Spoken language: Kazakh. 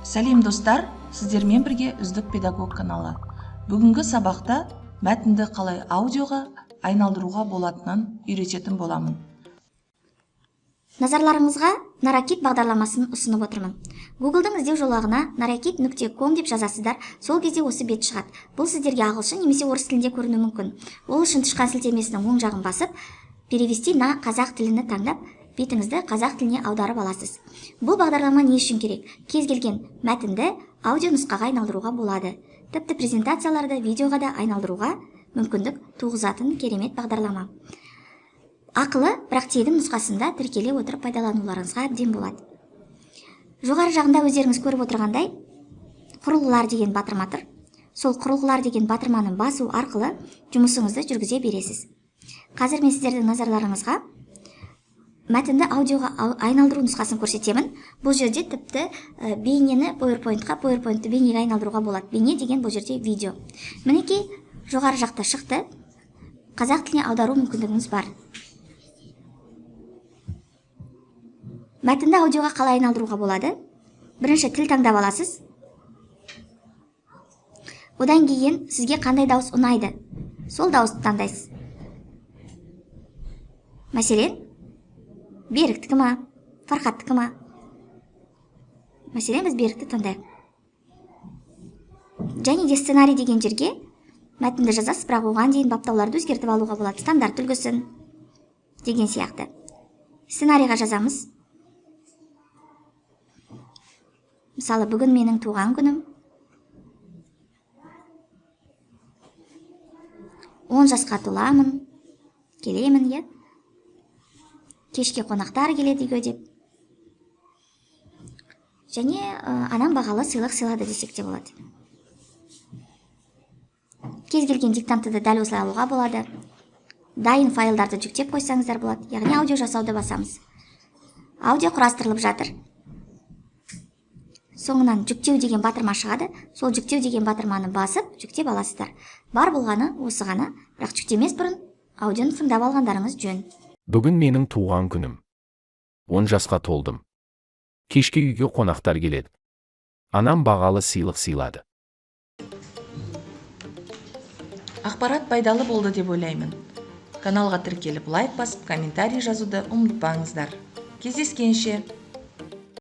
Сәлем достар, сіздермен бірге Үздік педагог каналы. Бүгінгі сабақта мәтінді қалай аудиоға айналдыруға болатынын үйрететін боламын. Назарларыңызға Narakeet бағдарламасын ұсынып отырмын. Google'дың іздеу жолағына narakeet.com деп жазасыздар, сол кезде осы бет шығады. Бұл сіздерге ағылшын немесе орыс тілінде көрінуі мүмкін. Ол үшін тышқан сілтемесінің оң жағын басып, перевести на қазақ тіліні таңдап, бетіңізді қазақ тіліне аударып аласыз. Бұл бағдарлама не үшін керек? Кез келген мәтінді аудио нұсқаға айналдыруға болады. Тіпті презентацияларды видеоға да айналдыруға мүмкіндік туғызатын керемет бағдарлама. Ақылы, бірақ тегін нұсқасында тіркеле отырып пайдалануларыңызға әбден болады. Жоғары жағында өздеріңіз көріп отырғандай, құрылғылар деген батырма тұр. Сол құрылғылар деген батырманы басу арқылы жұмысыңызды жүргізе бересіз. Қазір мен сіздердің назарларыңызға мәтінді аудиоға айналдыру нұсқасын көрсетемін. Бұл жерде тіпті бейнені PowerPoint-қа, PowerPoint-ті бейнеге айналдыруға болады. Бейне деген бұл жерде видео. Мінекей, жоғары жақта шықты. Қазақ тіліне аудару мүмкіндігіңіз бар. Мәтінді аудиоға қалай айналдыруға болады? Бірінші тіл таңдап аласыз. Одан кейін сізге қандай дауыс ұнайды? Сол дауысты таңдайсыз. Мәселен, Беріктікі ма, Фархаттікі ма? Мәселен, біз Берікті таңдайық. Және де сценарий деген жерге мәтінді жазасыз, бірақ оған дейін баптауларды өзгертіп алуға болады. Стандарт үлгісін деген сияқты. Сценарийға жазамыз. Мысалы, бүгін менің туған күнім. 10 жасқа толамын, келемін, иә? Кешке қонақтар келеді үйге деп. Және анам бағалы сыйлық сыйлады десек те болады. Кез келген диктантты да дәл осылай алуға болады. Дайын файлдарды жүктеп қойсаңыздар болады. Яғни аудио жасауды басамыз. Аудио құрастырылып жатыр. Соңынан жүктеу деген батырма шығады. Сол жүктеу деген батырманы басып, жүктеп аласыздар. Бар болғаны осы ғана, бірақ жүктемес бұрын аудионы тыңдап алғандарыңыз жөн. Бүгін менің туған күнім. 10 жасқа толдым. Кешке үйге қонақтар келеді. Анам бағалы сыйлық сыйлады. Ақпарат пайдалы болды деп ойлаймын. Каналға тіркеліп, лайк басып, комментарий жазуды ұмытпаңыздар. Кездескенше!